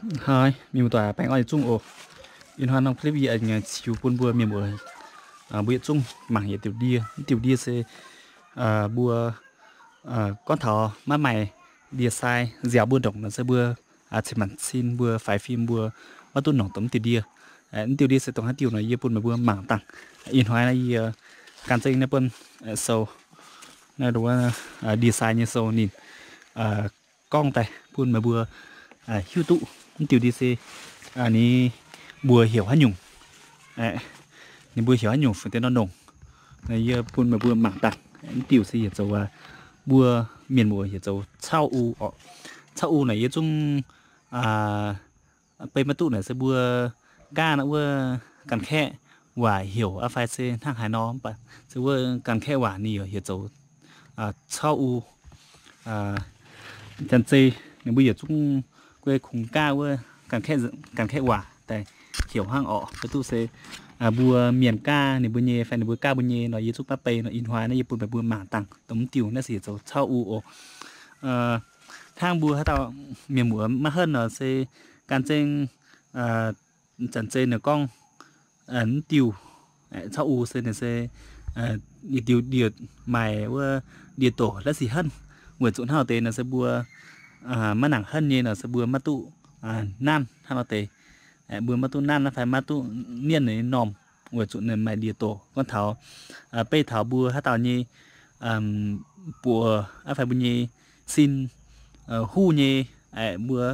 Haaix, mienh muoz-doic baengh orn yietc zungv oc. Ih hnoi norm clip yie ziux bun mbuo mienh muoz, mbuo yietc zungv mangc yietc diuh ndie. Mv diuh ndie se mbuo gorngv taux maiv maaih ndie-sai nziaaux mbuo ndongc nor se mbuo cin-maanc cin mbuo faix fim mbuo maiv duqv nongc dongh mv diuh ndie. Mv diuh ndie se dongh haaix diuh nor yie bun meih mbuo mangc dangh. Ih hnoi naaiv yie gan zengv naaiv buonv sou, naaiv ndie-sai nyei sou ninh gorngv daaih bun meih mbuo hiuv duqv mv diuh ndie se ninh mbuo heuc haaix nyungc, ninh mbuo heuc haaix nyungc fungx deix nor nongc. Yie bun meih mbuo mangc dangh. Mv diuh se yietc zoux mbuo mienh muoz heuc zoux cauv u oc. Cauv u naaic yie zungv bei maiv duqv naaic se mbuo nqaah naaiv wuov ganh kaeqv waac heuc aqv fai se hnangv haaix nor, mv baac se wuov ganh kaeqv waac ninh yaac heuc zoux cauv u. Janx-zei ninh mbuo yietc zungv guei kungx nqaah wuov ganh kaeqv waac daaih heuc hnangv orqc. Maiv duqv se mbuo mienh nqaah ninh mbuo nyei fai ninh mbuo nqaah mbuo nyei nor yie zungv maiv bei nor. Ih hnoi naaiv yie bun meih mbuo mangc dangh dongh mv diuh naaiv se heuc zoux cauv u oc. Hnangv mbuo haaix dauh mienh muoz maiv henv nor se gan zengv Janx-zei ninh gorngv mv diuh cauv u se ninh se diuh ndie maaih wuov ndie-doc la'sic henv. Weic zuqc hnangv deix nor se mbuo maiv nangc henv nyei nor se mbuo maiv duqv nanv hnangv nor deix. Mbuo maiv duqv nanv fai maiv duqv nienh ninh normh weic zuqc ninh maaih ndie-doc. Gorngv taux beiv taux mbuo haaix dauh nyei buoz aqv fai mbuo nyei sin huv nyei, mbuo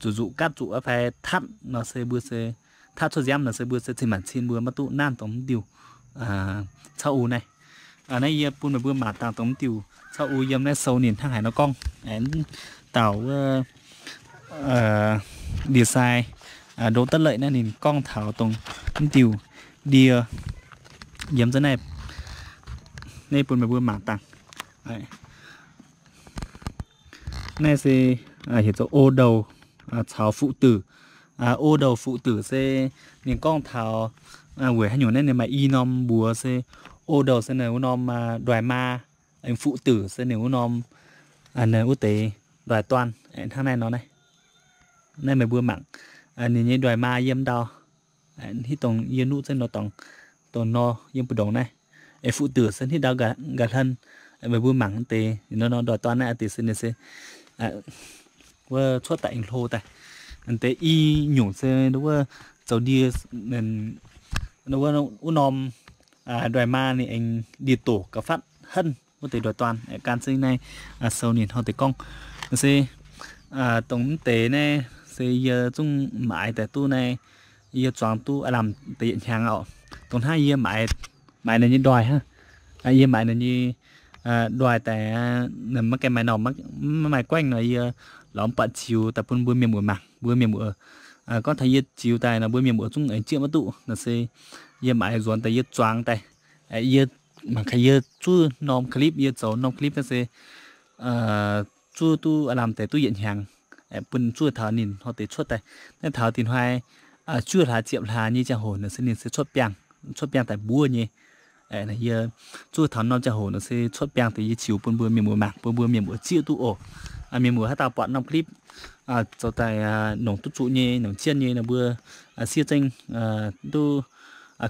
zuqc nzuqc gaatv zuqc aqv fai tatv nor se mbuo se tatv cuotv nziaamv nor se mbuo se cin-maanc cin mbuo maiv duqv nanv dongh mv diuh cauv u naaiv. Naaiv yie bun meih mbuo mangc dangh dongh mv diuh cauv u yiem naaiv sou ninh hnangv haaix nor gorngv. Dauh wuov ndie-sai Ndoqv Da'leic naaiv ninh gorngv taux dongh mv diuh ndie yiem za'naaiv, naaiv bun meih mbuo mangc dangh. Naaiv se heuc zoux o douh caux fuqv-duic. O douh fuqv-duic se ninh gorngv taux weic haaix nyungc naaiv ninh maaih i norm mbuox se o douh se ninh wuov norm ndoih maa, fuqv-duic se ninh wuov norm wuov deix ndoih duan hnangv naaiv nor naaiv. Naaiv meih mbuo mangc ninh nyei ndoih maa yiem ndau, hitv dongh yie nuqv zengv nor dorngx, dongh nor yiem mbu'ndongx naaiv. Fuqv-duic se hitv ndau nqa'hlen, meih mbuo mangc deix nor ndoih duan naaiv deix se ninh se wuov cuotv daaih aengx hlo daaih. Deix i nyungc se wuov zoux ndie, wuov, wuov norm ndoih maa ninh aengx ndie-doc gauh fatv henv wuov deix ndoih duan. Gan zengv naaiv sou ninh hnangv deix gorngv se dongh mv deix naaiv se yie zungv maaiz daaih duqv naaiv, yie zuangx duqv aav lamh deix yietc hnyangx oc. Dongh hnangv yie maaiz, maaiz ninh nyei ndoih hnangv. Yie maaiz ninh nyei ndoih daaih, maiv gaengh maaih normh, maiv maaih guaengv nor yie lorz mv buatc ziux daaih bun mbuo mienh muoz mangc. Mbuo mienh muoz gorngv taux yie ziux daaih nor mbuo mienh muoz zungv aengx jieqv maiv duqv nor se yie maaiz nzuonx daaih yie zuangx daaih. Yie mangc gaax yie zuov norm clip, yie zoux norm clip naaiv se zuov duqv aav lamh deix duqv yietc hnyangx, bun zuov taux ninh hnoi deix cuotv daaih. Naaiv taux dinh hnoi juov hlaax ziepc hlaax nyei ziangh hoc nor se ninh se cuotv biangh, cuotv biangh daaih mbuov nyei. Yie zuov taux norm ziangh hoc nor se cuotv biangh deix yie ziux bun mbuo mienh muoz mangc, bun mbuo mienh muoz zieqv duqv oc. Mienh muoz haaix dauh buatc norm clip zoux daaih nongc duqv zuqc nyei, nongc zienh nyei nor mbuo siev zengv duqv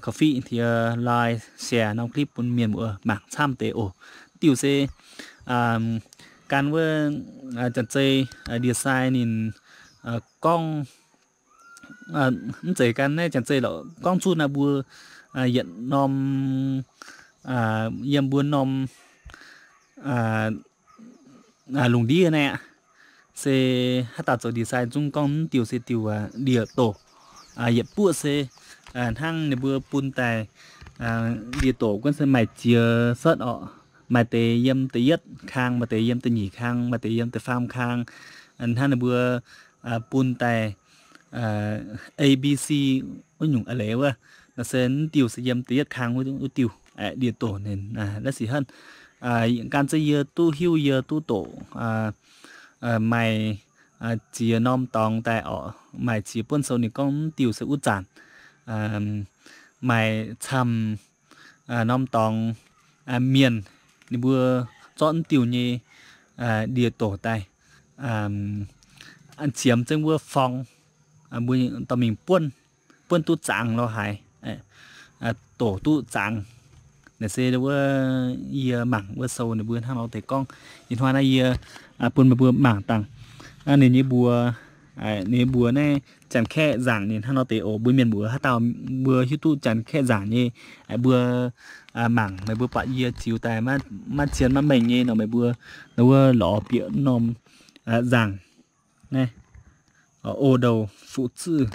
comment, like, share norm clip bun mienh muoz mangc camv deix oc. Diuh se gan wuov Janx-Zei Ndie-Sai ninh gorngv, mv zeiz gan naaiv Janx-Zei lorqc, gorngv zuqc naaiv mbuo yietc norm, yiem mbuo norm lungh ndiev naaiv aqv. Se haaix dauh zoux Ndie-Sai zungv gorngv mv diuh se diuh ndie-doc. Yietc buoqv se hnangv ninh mbuo bun daaih ndie-doc gunv se maaih ziex setv orqc. Maaih deix yiem da'yietv kang, maaih deix yiem da'nyeic kang, maaih deix yiem da'faam kang. Hnangv ninh mbuo bun daaih A B C wuov nyungc a'leiz wuov, nor se mv diuh se yiem da'yietv kang wuov diuh ndie-doc ninh la'sic henv. Gan zengv yie duqv hiuv yie duqv doqc maaih ziex norm dorngx daaih orqc, maaih ziex buonv sou ninh gorngv mv diuh se wuov zanc maaih camv norm dorngx mienh ninh mbuo zorqv mv diuh nyei ndie-doc daaih qiemx zengv wuov forng. mbuo dorh mingh buonv, buonv duqv zaangc lorz haaix, doqc duqv zaangc. Naaiv se wuov yie mangc wuov sou ninh mbuo hnangv nor deix gorngv. Ih hnoi naaiv yie bun meih mbuo mangc dangh ninh nyei mbuox, ninh nyei mbuox naaiv Janx-Kaeqv nzaangc ninh hnangv nor deix oc. Mbuo mienh muoz haaix dauh mbuo hiuv duqv Janx-Kaeqv nzaangc nyei, mbuo mangc meih mbuo buatc yie ziux daaih maiv zien maiv mengh nyei nor, meih mbuo wuov lorz bieqc norm nzaangc naaiv, O Douh Fuqv Zih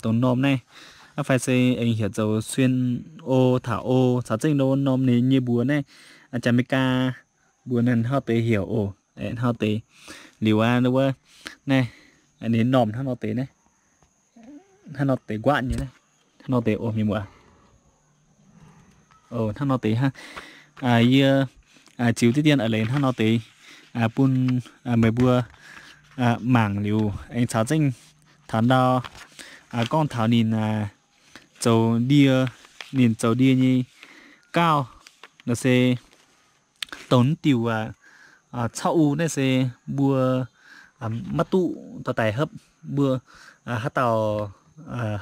dongh norm naaiv, fai se aengx heuc zoux Suin O, Taux O, caux zengv norm ninh nyei mbuox naaiv, Janx-Meigaa mbuox naaiv hnangv deix heuc oc. Hnangv deix liuz aqv, wuov naaiv ninh norm hnangv nor deix naaiv, hnangv nor deix nquaqv nyei, hnangv nor deix oc mienh muoz. Hnangv nor deix hnangv. Yie ziux diqv dien a'leiz hnangv nor deix bun meih mbuo mangc liuz aengx caux zengv taux ndau gorngv taux ninh zoux ndie, ninh zoux ndie nyei gauh nor se dongh diuh cauv u naaiv se mbuo maiv duqv dorh daaih hopv. Mbuo haaix dauh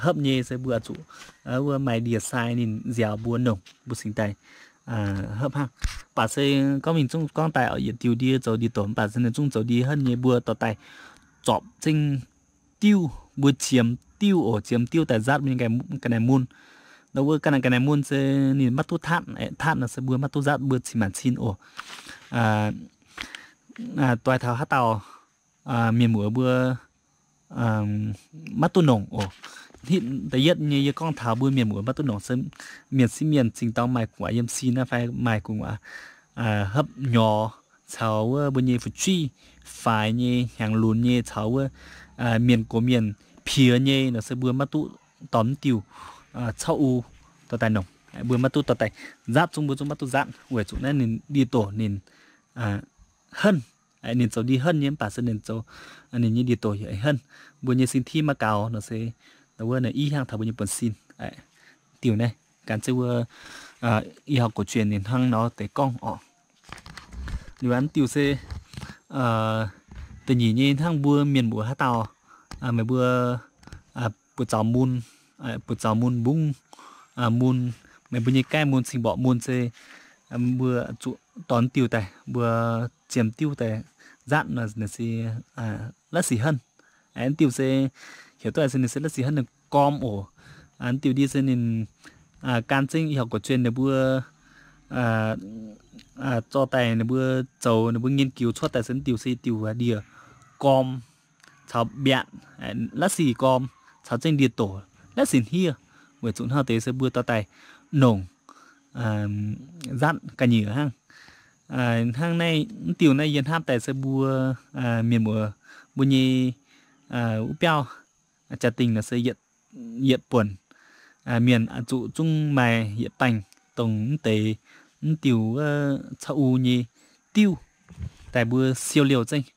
hopv nyei se mbuo zuqc wuov maaih ndie-sai ninh nziaaux mbuo nongc mbuo cingx daaih hopv hnangv. Mv baac se gorngv mingh zungv gorngv daaih yietc diuh ndie zoux ndie doqc, mv baac se ninh zungv zoux ndie henv nyei, mbuo dorh daaih zorpc zengv diuv, mbuo ziemx diuv oc, ziemx diuv daaih nzatv mbuo nyei ga'naaiv mun. Nor wuov ga'naaiv, ga'naaiv mun se ninh maiv duqv tatv, tatv nor se mbuo maiv duqv nzatv, mbuo cin maanc cin oc. Doix taux haaix dauh mienh muoz mbuo maiv duqv nongc oc. Hitv da'yietv nyei yie gorngv taux mbuo mienh muoz maiv duqv nongc se mienh sieqv mienh zingh dorngx maaih gu'nguaaz yiem sin naaiv fai maaih gu'nguaaz hopv nyorx caux wuov mbuo nyei fu'jueiv faix nyei, hnyangx lunx nyei caux wuov mienh gox mienh piex nyei nor se mbuo maiv duqv dorh mv diuh cauv u dorh daaih nongc. Mbuo maiv duqv dorh daaih nzatv, zungv mbuo zungv maiv duqv nzatv weic zuqc naaiv ninh ndie doqc ninh henv. Ninh zoux ndie henv nyei mv baac se ninh zoux, ninh nyei ndie doqc yaac henv. Mbuo nyei sin tiqv maiv gaux nor se wuov i hiaangv taux mbuo nyei buonv-sin. Diuh naaiv gan zeiv wuov y hawv gox juonh ninh hnangv nor deix gorngv oc. Liuz an diuh se da'nyeic nyei hnangv mbuo mienh muoz haaix dauh, meih mbuo buoz-zaux mun, buoz-zaux mun, mbungv mun, meih mbuo nyei gaih mun, cing mborqc mun se mbuo zuqc dorh diuh daaih mbuo ziemx diuv daaih nzatv nor se la'sic henv. An diuh se heuc duqv se ninh se la'sic henv ninh gorm oc. An diuh ndie se ninh gan zengv y hawv gox juonh ninh mbuo zorqv daaih ninh mbuo zoux ninh mbuo nghiên cứu cuotv daaih se diuh se diuh ndie gorm caux mbiaatc, la'sic gorm caux zengv ndie doqc la'sic hniev. Weic zuqc hnangv deix se mbuo dorh daaih nongc nzatv ga'nyiec hnangv. Hnangv naaiv mv diuh naaiv yie hnamv daaih se mbuo mienh muoz mbuo nyei wuov biauv jaa-dingh nor se yietc buonc mienh zuqc zungv maaih yietc baengh dongh mv deix mv diuh wuov cauv u nyei diuv daaih mbuo siou liouh zengv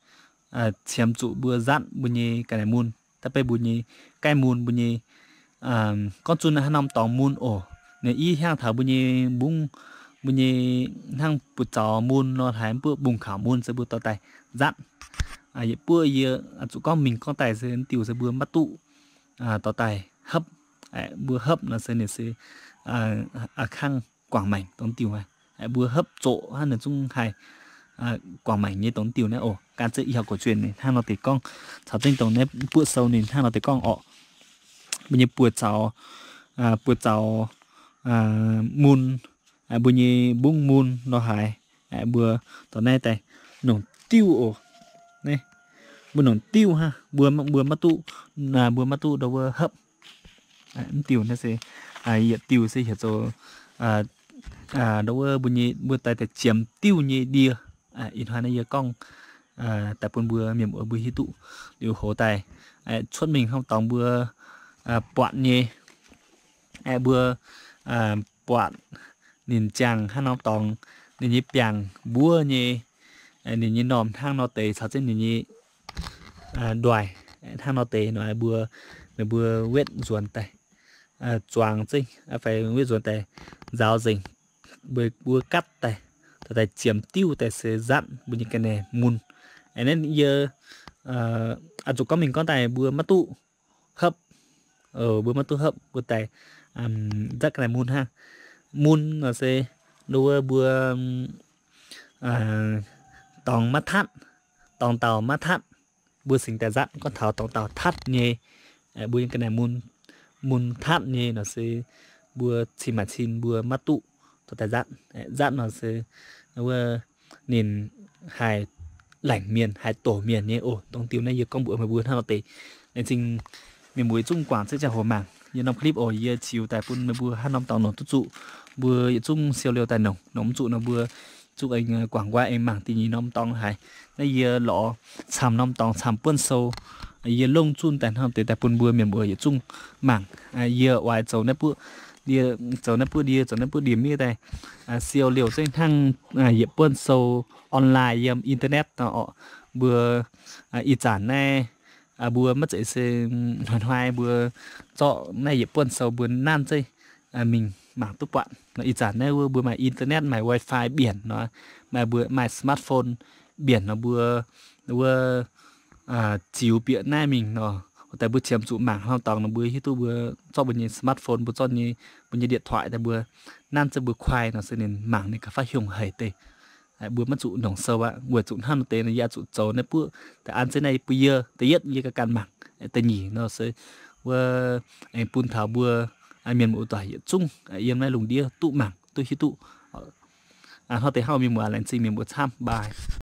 qiemx zuqc mbuo nzatv mbuo nyei ga'naaiv mun, da'beiv mbuo nyei gaih mun, mbuo nyei gorngv zunh haaix norm dorngx mun oc. Ninh i hiaangv taux mbuo nyei mbungv, mbuo nyei hnangv buoz-zaux mun nor, haaix mbuo mbungv kaux mun se mbuo dorh daaih nzatv. Yietc buov yie zuqc gorngv mingh gorngv daaih se diuh se mbuo maiv duqv dorh daaih hopv. Mbuo hopv nor se ninh se a'kangv guangc maengc dongh diuh. Mbuo hopv zoqc hnangv naaic zungv haih guangc maengc nyei dongh diuh naaiv oc. Gan zeiv i hauv gox juonh ninh hnangv nor deix gorngv, caux zengv dongh naaiv buoqv sou ninh hnangv nor deix gorngv orqc. Mbuo nyei buoz-zaux, buoz-zaux mun, mbuo nyei mbungv mun nor haaix, mbuo dorh naaiv daaih nongc diuv oc. Mbuo nongc diuv hnangv, mbuo, mbuo maiv duqv, mbuo maiv duqv ndau wuov hopv. Mv diuh naaiv se yietc diuh se heuc zoux ndau wuov mbuo nyei, mbuo daaih daaih ziemx diuv nyei ndie. Ih hnoi naaiv yie gorngv daaih bun mbuo mienh muoz mbuo hiuv duqv liuz hoz daaih cuotv mingh hnangv dorngx mbuo buatc nyei, mbuo buatc ninh ziangh hnangv norm dorngx, ninh nyei biangh mbuov nyei, ninh nyei normh hnangv nor deix caux zengv ninh nyei ndoih hnangv nor deix nor, mbuo, meih mbuo wetv nzuonx daaih zuangx zengv fai wetv nzuonx daaih nzaaux nzengc, mbuo, mbuo gatv daaih, daaih ziemx diuv daaih se nzatv mbuo nyei ga'naaiv mun. Naaiv yie oix zuqc gorngv mingh gorngv daaih mbuo maiv duqv hopv, mbuo maiv duqv hopv, mbuo daaih nzatv ga'naaiv mun hnangv. Mun nor se nduov mbuo dorngx maiv tatv, dorngx dauh maiv tatv, mbuo singx daaih nzatv. Gorngv taux dorngx dauh tatv nyei, mbuo nyei ga'naaiv mun, mun tatv nyei nor se mbuo cin maac cin mbuo maiv duqv dorh daaih nzatv. Nzatv nor se wuov ninh haih laengc mienh, haih doqc mienh nyei oc. Dongh diuh naaiv yie gorngv mbuox meih mbuo hnangv nor deix. Laengz zingh mienh mbuo yietc zungv guangc zengv ziangh hoc mangc yie norm clip oc. Yie ziux daaih bun meih mbuo haaix norm dorngx nongc duqv zuqc, mbuo yietc zungv siou liouh daaih nongc. Nongc mv zuqc nor mbuo zungv aengx guangc nqoi aengx mangc da'nyeic norm dorngx haic. Naaiv yie lorz camv norm dorngx camv buonv sou, yie longh zunh daaih hnangv deix daaih bun mbuo mienh mbuo yietc zungv mangc. Yie oix zoux naaiv buoqv ndie, zoux naaiv buoqv ndie, zoux naaiv buoqv ndie miev daaih siou liouh zengv hnangv yietc buonv sou online yiem internet nor orqc. Mbuo ih zanc naaiv mbuo maiv zeiz se hnoi-hnoi mbuo zorqv naaiv yietc buonv sou mbuo nanv zeiv mingh mangc duqv buatc nor. Ih zanc naaiv wuov mbuo maaih internet, maaih wifi mbienc nor, maaih mbuo maaih smartphone mbienc nor mbuo wuov ziux bieqc naaiv mingh nor, daaih mbuo qiemx zuqc mangc hnangv dorngx nor mbuo hiuv duqv mbuo zorqv mbuo nyei smartphone, mbuo zorqv nyei mbuo nyei điện thoại daaih mbuo nanv zeiv mbuo kuaai nor se ninh mangc ninh gauh faaux hiungh haic deix. Mbuo maiv zuqc nongc sou aqv. Weic zuqc hnangv nor deix nor yie zuqc zoux naaiv buoqv daaih an zeiv naaiv bun yie da'yietv, yie ganh ganh mangc. Da'nyeic nor se wuov aengx bun taux mbuo mienh muoz-doic yietc zungv yiem naaiv lungh ndiev duqv mangc duqv hiuv duqv. Hnangv deix hnangv mienh muoz, laengz zingh mienh muoz camv, bye.